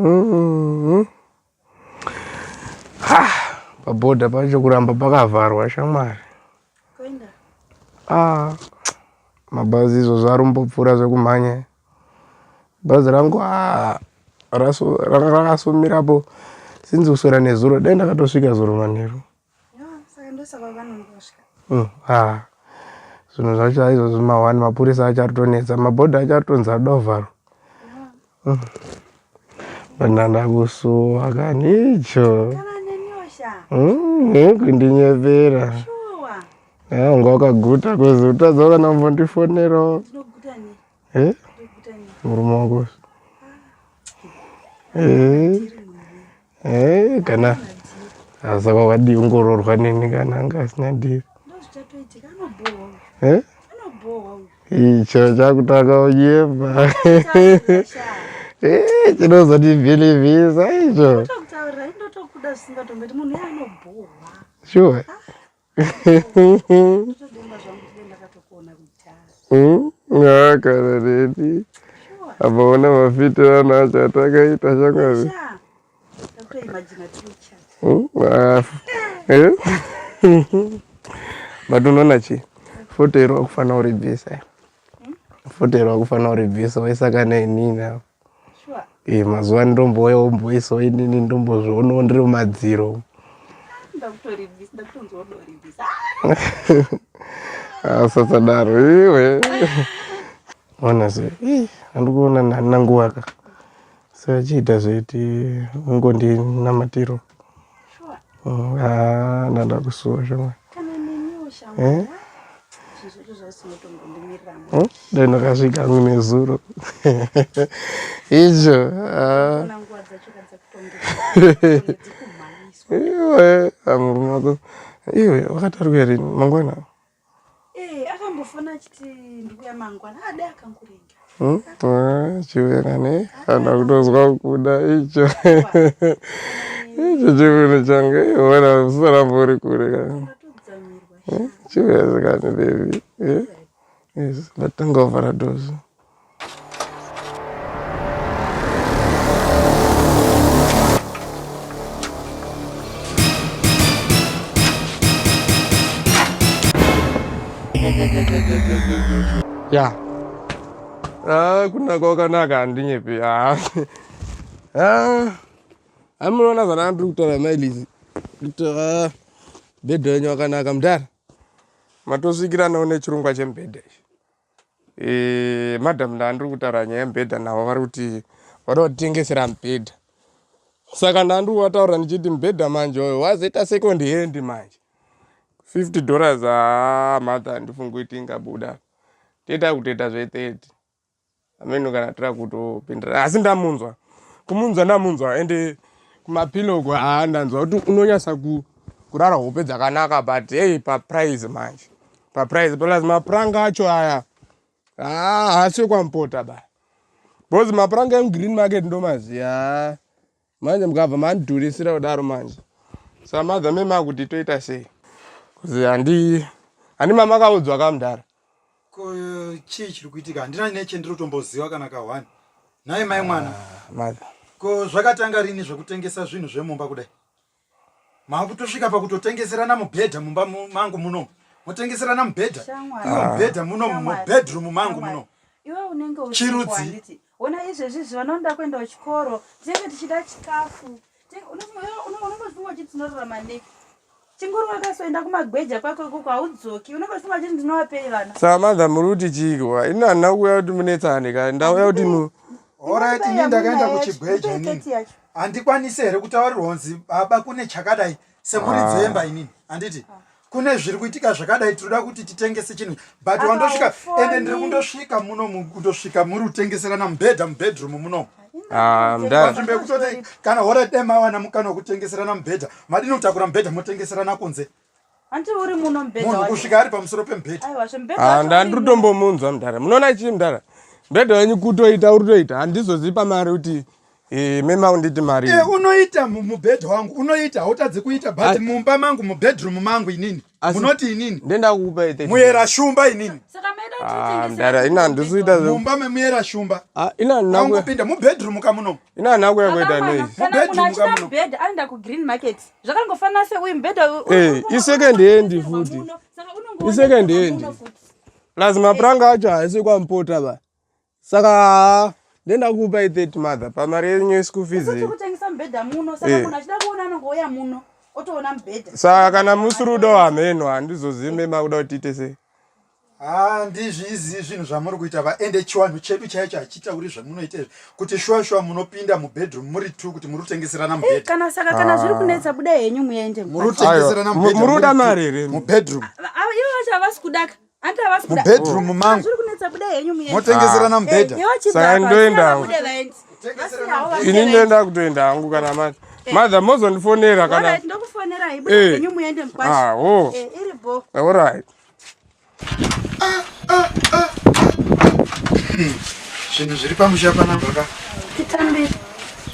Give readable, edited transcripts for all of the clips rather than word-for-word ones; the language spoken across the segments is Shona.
Mm-hmm. Ha, pabhodha pacho kuramba pakavharwa shamwari. Ah, mabhazi izvozvo arumbopfuura zvekumhanya. Bhazi rangu ah, rakasomirapo since kuswera nezuro dai ndakatosvika zuro manheru. Mm, ah, zvinhu zvacho aizvozvi mawani mapurisa acho aritonetsa mabhodha acho aritonzi arikuda kuvharwa mm. Bana ndakusuwa kani icho mm, kundinyepera eh, unga wakaguta kuzi utadza kana umbondifonerawo eh? murume wako eh? Eh, kana saka wadii ungoroorwa neni kana anga asina dhiri eh? Icho chakutanga unyemba eh, chinozondibhilivhisa icho. Sure. Hmm? Kana neni apa ona mafitirano acho atakaita shamwari. Hmm? Ah, eh? But unoona chii foto iri wakufanira kuribvisa foto iri wakufanira kuribvisa waisa kana inini apa Eh, mazuva ndombouya womboisawo inini ndombozvionawo ndiri mumadziro asasadaro ah, iwe ona se andikuona handina nguva ka seachiita zveti ungondinamatiro mm, ah, ndanda kusuwa shamwari eh? Hmm? Dai ndakasvika hangu nezuro icho ah. iwe ah, murume wako iwe wakati ari kuya rini mangwana eh, akambofona achiti ndikuya mangwana ade ah, akangorenga hmm? Chiuya nani kana kutozwa kuda icho icho chiuno changu iwona usaramba uri kure kana Chiuya kani baby. Eh? Yes, ndatanga kuvhara doors. Ya. Ah, kunaka kwakanaka handinyepi. Ah. Ah. Amunoona zvana ndiri kutaura mai Lizzy. Kuti ah bhedha wenyu wakanaka mudhara. Matosvikiranawo nechirongwa chemubhedha ichi. E, madam ndandiri kutaura nyaya yemubhedha navo vari kuti vada kutitengesera mubhedha. Saka ndandiri kuvataura ndichiti mubhedha manje uyo wazoita second hand manje. 50 dollars haa mother handifungi kuti ingabuda. Toita kutoita zve 30. Ameno kana tira kutopindira asi ndamunzwa kumunzwa ndamunzwa ende kumapilo uko haa ndanzwa kuti unonyasa ku, kurara hope dzakanaka but hey paprice manje paprice plus mapuranga acho aya haa haasi ekwamupota ba because mapuranga emugreen market ndomaziva manje mukabva mandidhurisira kudaro manje sa mother me makuti toita sei kuzi handi handi mamakaudzwa kamudhara ko chii chiri kuitika handina nechendiri kutomboziva kana kahwani nhai mai mwana ah, mother ko zvakatanga rini zvekutengesa zvinhu zvemumba kudai Makutosvika pakutotengeserana mubhedha mumba mangu muno. Motengeserana mubhedha. Iwo mubhedha muno mubedroom mangu muno. Iwe unenge Chirudzi. Ona izvezvi izvi vanoda kuenda kuchikoro. Tinenge tichida chikafu. Unongofunga uchiti tinorarama nei? Chinguru wakasoenda kumagweja kwako ikoko haudzoki. Unongofunga uchiti ndinovapei vana. Saka mother muri kuti chiiko? Ini handina kuuya kuti munetsane ka. Ndauya kuti mu Alright, ini ndakaenda kuchigweja inini. Handikwanisi here kutaurirwa kunzi baba kune chakadai semuridzi ah. wemba inini handiti kune zviri kuitika zvakadai tinoda kuti titengese chinhu but wandosvika ende ndiri kundosvika muno kundosvika muri kutengeserana mubhedha mubedroom muno ah, panzvimbo yekutoti kana hora dai mawana mukana wekutengeserana mubhedha madini kutakura mubhedha motengeserana kunze Hanti uri muno mubhedha munhu kusvika ari pamusoro pemubhedha. Aiwa zvemubhedha. Ah, ndandiri kutombomunzwa mudhara. Munoona chii mudhara? Mubhedha wenyu kutoita uri kutoita. Handizozipa mari kuti Eh, mema unditi mari. Eh, unoita mubed wangu unoita hautadzi kuita but mumba mangu mubedroom mangu inini munoti inini ndenda kukupa ite muyera shumba inini. Saka maida Ah, mdara ina handisi kuita mumba memuyera shumba. Ah, ina handina kungopinda mubedroom kamuno. Ina handina kuya kuita noise. Kana munhu achida mubed anoenda kugreen market. Zvakangofanana seuyu mubhedha Eh, isecond hand futi. Isecond hand. Lazima pranga acho haisi kwamupota ba. Saka ndenda kupa i30 mother pamari yenyu yeschool fees. Kuti kutengesa mubhedha muno saka eh. munhu achida kuona anongouya muno otoona mubhedha. Saka kana musiri udo hameno handizozivi makuda kuti tiite sei. Handizvizivi zvinhu zvamuri kuita va ende chiwanhu chedu chaicho hachitauri zvamunoita izvi kuti shuwa shuwa munopinda mubedroom muri two kuti muri kutengeserana mubhedha. Eh, kana saka kana zviri kunetsa buda henyu muende. Muri kutengeserana mubhedha. Muri kuda mari here? Mubedroom. Ivo vacho havasi kudaka. Mubedroom mangu. Motengeserana ah. mubhedha. Eh, Saka ndoenda. Ini ndoenda kutoenda hangu kana mati. Eh. Mother mozondifonera kana. Ndokufonera ibuda eh. henyu muende mkwasha. Ah, oh. Eh, iri bo. All right. Ah, ah, ah. Zvinhu zviri pamusha panapa ka. Titambire.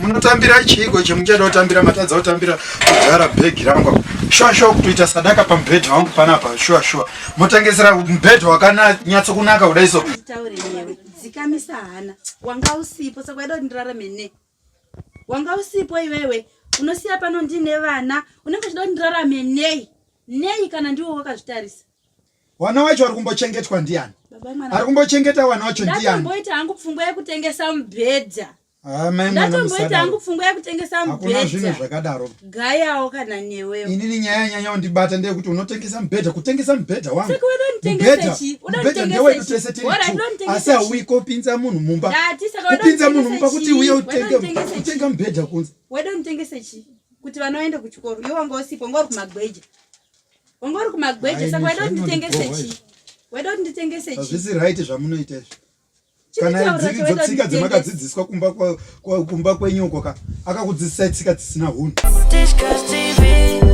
Munotambira chiiko chemuchada kutambira matadza kutambira kudhara bhegi rangu. Shuwa shuwa kutoita sadaka pamubhedha wangu panapa shuwa shuwa. Motengesera mubhedha wakanyatso kunaka kudai so. Nditaure newe. Dzikamisa hana. Wanga usipo saka waida kuti ndirarame nei? Wanga usipo iwewe. Unosiya pano ndine vana. Unenge uchida kuti ndirarame nei? Nei kana ndiwo wakazvitarisa? Wana wacho ari kumbochengetwa ndiani? Ari kumbochengeta wana wacho ndiani? Ndatomboita hangu pfungwa yekutengesa mubhedha. Ah, mai mwana Ndatomboita hangu pfungwa yekutengesa Hakuna zvinhu mubhedha. zvakadaro. Gayawo kana newewo. Inini nyaya yanyanya kundibata ndeyekuti unotengesa mubhedha, kutengesa mubhedha wangu. Saka weda unitengese Mubhedha, chii? Uda mubhedha unitengese ndewedu chii? tese tiri Alright, two. uda unitengese Asi chii? hauyi kopinza munhu mumba. Ndati saka weda Kupinza munhu unitengese mumba kuti chii? uye Weda utenge unitengese chii? kutenga mubhedha kunze. Weda unitengese chii? Kuti vana vaende kuchikoro. Iwe wanga usipo, wanga uri kumagweja. Wanga uri kumagweja saka waida kuti nditengese chii? Waida kuti nditengese chii? Hazvisi right zvamunoita izvi. Kana dziridzo tsika dzemakadzidziswa kumba kumba kwenyu uko ka akakudzidzisai tsika dzisina hunhu. Tichkach TV.